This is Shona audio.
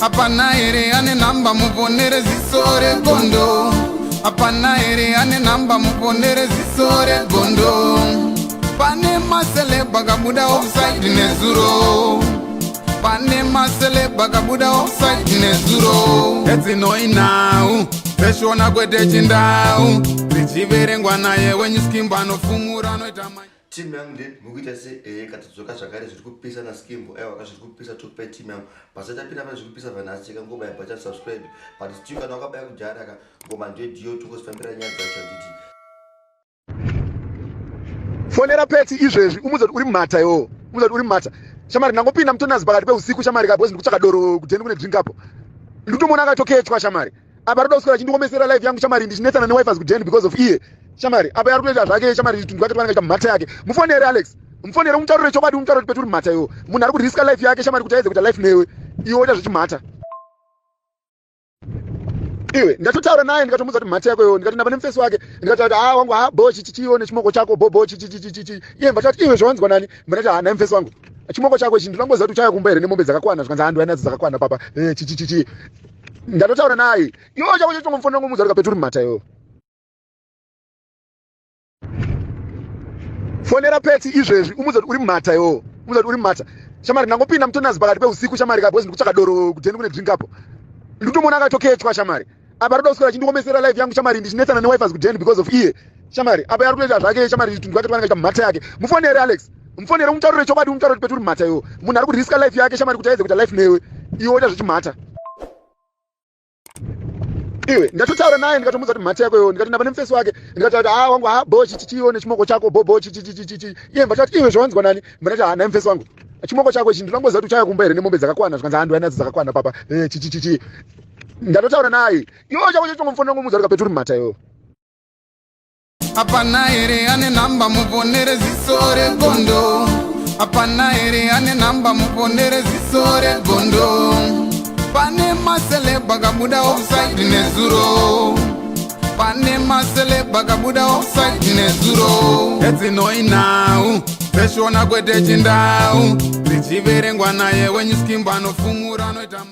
Hapana here ane nhamba muponere ziso regondo? Hapana here ane nhamba muponere ziso regondo? Pane maceleb akabuda offside nezuro. Pane maceleb akabuda offside nezuro. Edzinoi nhau dzeshona kwete chindau dzichiverengwa naye wenyu Skimbo anofumura anoita. Timu yangu nde mukuita se katidzoka zvakare zviri kupisa naSkimbo. Aiwa, zviri kupisa, tokupai timu yangu pasati tapinda pane zviri kupisa. Vanhasi chekangobaya button subscribe, but still kana wakabaya kudhara ka ngoma ndediyo, tongozifambira nyaya dzacho, handiti? Fonera Peti izvezvi, umudza kuti uri mumata iwowo, umudza kuti uri mumata. Shamari, ndangopinda mutonazi pakati peusiku, shamari ka, because ndikutsvaka doro kudheni kune drink apo. Ndikutomuona akatokechwa, shamari. Apa arikuda kuswera achindiomesera life yangu, shamari, ndichinetsana newifers kudheni because of iye, shamari. Apa ari kutoita zvake, shamari, tundu kwake twanenge mhata yake. Mufonere Alex, mufonere, umutaurire chokwadi, umutaurire kuti Peti uri mumata iwo. Munhu ari kuriska life yake, shamari, kuti aedze kuita life newe, iwe woita zvechimhata iwe. Ndatotaura naye, ndikatomudza kuti mhata yako iwo. Ndikati ndava nemufesi wake, ndikataura kuti, "Ha, wangu, ha, bo chichichiwo nechimoko chako, bo bo chichichichichi." Iye mbatati, "Iwe, zvawanzwa nani?" Mbatati, "Ha, naye mufesi wangu, chimoko chako ichi. Ndinongoziva kuti uchauya kumba here nemombe dzakakwana?" Zvikanzi, "Handiuya nadzo dzakakwana, papa." Chichichichi, ndatotaura naye. Iwo chako chitongomufonera, ngomudza kuti kapeti uri mumhata iwo. Fonera Peti izvezvi, umudza kuti uri mumhata iwowo, umudza kuti uri mumhata. Shamari, ndangopinda mutonazi pakati peusiku, shamari ka, because ndikutsvaka doro kudheni kune drink apo. Ndikutomuona akatokechwa, shamari. Apa arikuda kuswera achindiomesera life yangu, shamari, ndichinetsana newifers kudheni because of iye, shamari. Apa ari kutoita zvake, shamari, tundu kwake twanenge mhata yake. Mufonere Alex, mufonere, umutaurire chokwadi, umutaurire kuti Peti uri mumhata iwo. Munhu ari kuriska life yake, shamari, kuti aedze kuita life newe, iwe woita zvechimhata iwe. Ndatotaura naye, ndikatomudza kuti mhata yako iwo. Ndikati ndava nemufesi wake, ndikataura kuti, "Ha, wangu, ha, bo chichichiwo nechimoko chako, bo bo chichichichichi." Iye mbatati, "Iwe, zvawanzwa nani?" Mbatati, "Ha, naye mufesi wangu, chimoko chako ichi. Ndinongoziva kuti uchauya kumba here nemombe dzakakwana?" Zvikanzi, "Handiuya nadzo dzakakwana, papa." Chichichichi, ndatotaura naye. Iwo chako chitongomufonera, ngomudza kuti kapeti uri mumhata iwo. Hapana here ane nhamba muponere ziso regondo? Hapana here ane nhamba muponere ziso regondo? Pane maceleb akabuda offside nezuro. Pane maceleb akabuda offside nezuro. Edzinoi nhau dzeshona kwete chindau dzichiverengwa naye wenyu Skimbo anofumura anoita.